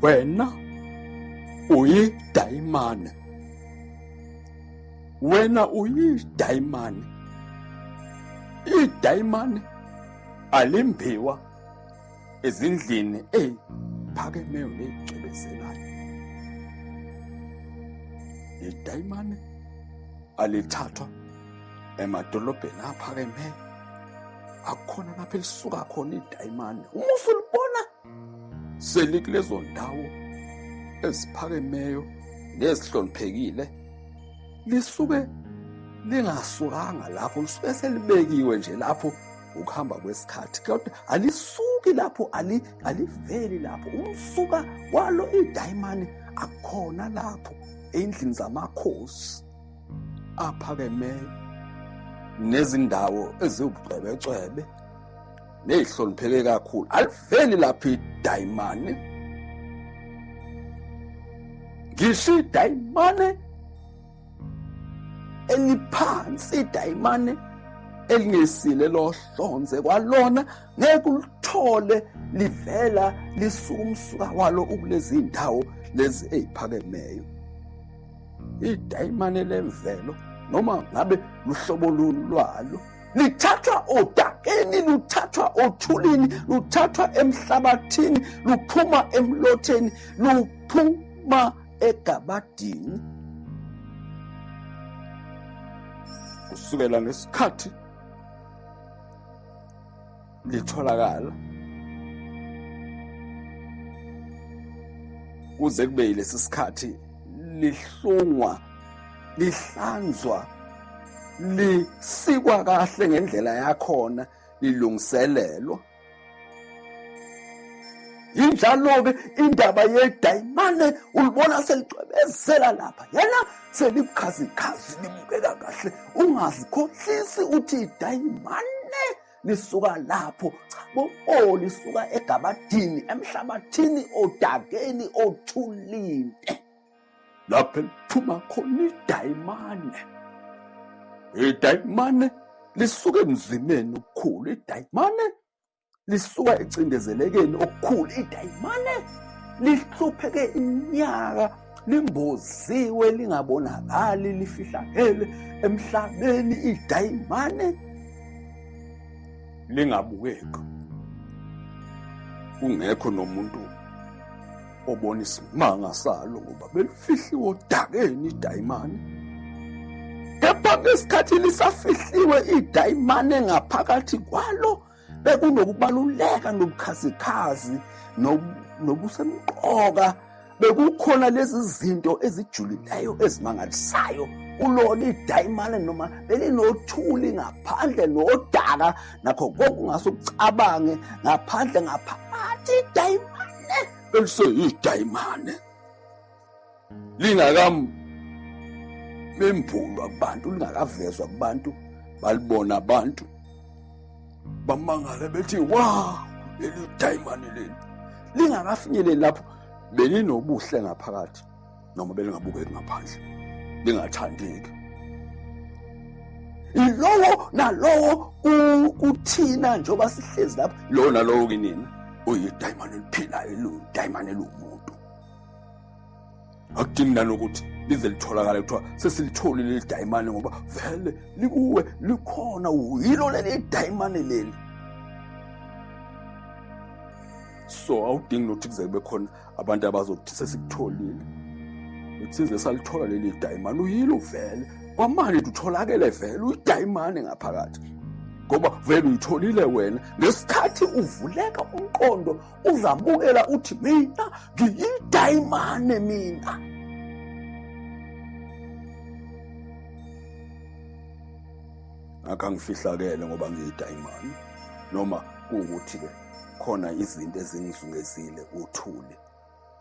Wena uyidayimane, wena uyidayimane. Idayimane alimbiwa ezindlini ey'phakemeyo ney'cwebezelayo. Idayimane alithathwa emadolobheni aphakemeyo, akukhona lapho elisuka khona idayimane. Uma usulibona selikulezo ndawo eziphakemeyo nezihloniphekile, lisuke lingasukanga lapho, lisuke selibekiwe nje lapho ukuhamba kwesikhathi, kodwa alisuki lapho, aliveli lapho. Umsuka walo idayimane akukhona lapho endlini zamakhosi aphakemeyo nezindawo eziwubucwebecwebe nezihlonipheke kakhulu, aliveli lapho idayimane. Ngisho idayimane eliphansi, idayimane elingesile lohlonze kwalona ngeke ulithole livela lisuka umsuka walo ukulezi ndawo lezi eziphakemeyo. Idayimane lemvelo noma ngabe luhlobo luni lwalo lithathwa odakeni, luthathwa othulini, luthathwa emhlabathini, luphuma emlotheni, luphuma egabadini. Kusukela ngesikhathi litholakala kuze kube yilesi sikhathi lihlungwa, lihlanzwa, lisikwa kahle ngendlela yakhona, lilungiselelwa. Injalo-ke indaba yedayimane, ulibona selicwebezela lapha yena, selibukhazikhazi, libukeka kahle, ungazikhohlisi uthi idayimane lisuka lapho. Cha bo, oh, lisuka egabadini, emhlabathini, odakeni, othulini, lapho eliphuma khona idayimane. Idayimane lisuka emzimeni okukhulu, idayimane lisuka ecindezelekeni okukhulu, idayimane lihlupheke iminyaka limboziwe, lingabonakali, lifihlakele emhlabeni, idayimane lingabukeki, kungekho nomuntu obona isimanga salo ngoba belifihliwe odakeni idayimane. Kepha ngesikhathi lisafihliwe idayimane, ngaphakathi kwalo bekunokubaluleka nobukhazikhazi nobusemqoka, bekukhona lezi zinto ezijulileyo ezimangalisayo kulona idayimane, noma belinothuli ngaphandle nodaka nakho konke ungase ucabange ngaphandle, ngaphakathi idayimane beliseyidayimane lingakamembulwa kubantu, lingakavezwa kubantu. Balibona abantu bamangale bethi, wow, leli dayimane leli. Lingakafinyeleli lapho, belinobuhle ngaphakathi noma belingabukeki ngaphandle, lingathandeki. Ilowo nalowo kuthina njengoba sihlezi lapha, lowo nalowo kinina uyidayimane eliphilayo, eludayimane eluwumuntu. Akudingi nanokuthi lize litholakale kuthiwa sesilitholile leli dayimane, ngoba vele likuwe, likhona, uyilo leli dayimane leli. So awudingi nokuthi kuze kube khona abantu abazokuthi sesikutholile, uthize salithola leli dayimane. Uyilo vele kwamanje, utholakele vele, uyidayimane ngaphakathi ngoba vele uyitholile wena ngesikhathi uvuleka umqondo, uzamukela uthi mina ngiyidayimane mina. Ngakho angifihlakele ngoba ngiyidayimane, noma kuwukuthi-ke khona izinto ezingizungezile, uthuli,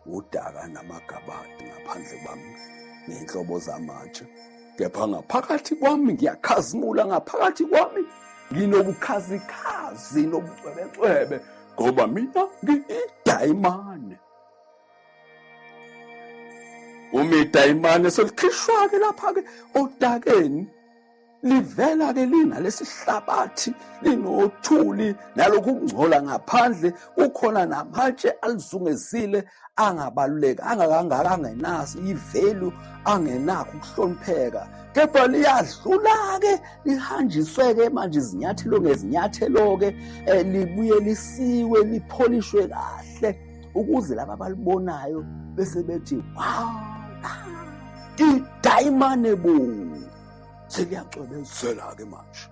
udaka namagabadi ngaphandle kwami ney'nhlobo zamatshe, kepha ngaphakathi kwami ngiyakhazimula, ngaphakathi kwami nginobukhazikhazi nobucwebecwebe ngoba mina ngiyidayimane. Uma idayimane selikhishwa-ke lapha-ke odakeni, Livela-ke linalesihlabathi, linothuli nalokhu kungcola ngaphandle, kukhona namatshe alizungezile angabaluleki angakangaka, angenaso i-value, angenakho ukuhlonipheka, kepha liyadlula-ke lihanjiswe-ke manje izinyathelo ngezinyathelo-ke, libuye lisiwe lipholishwe kahle ukuze laba abalibonayo bese bethi wow, idayimane bo, seliyacwebezela-ke manje.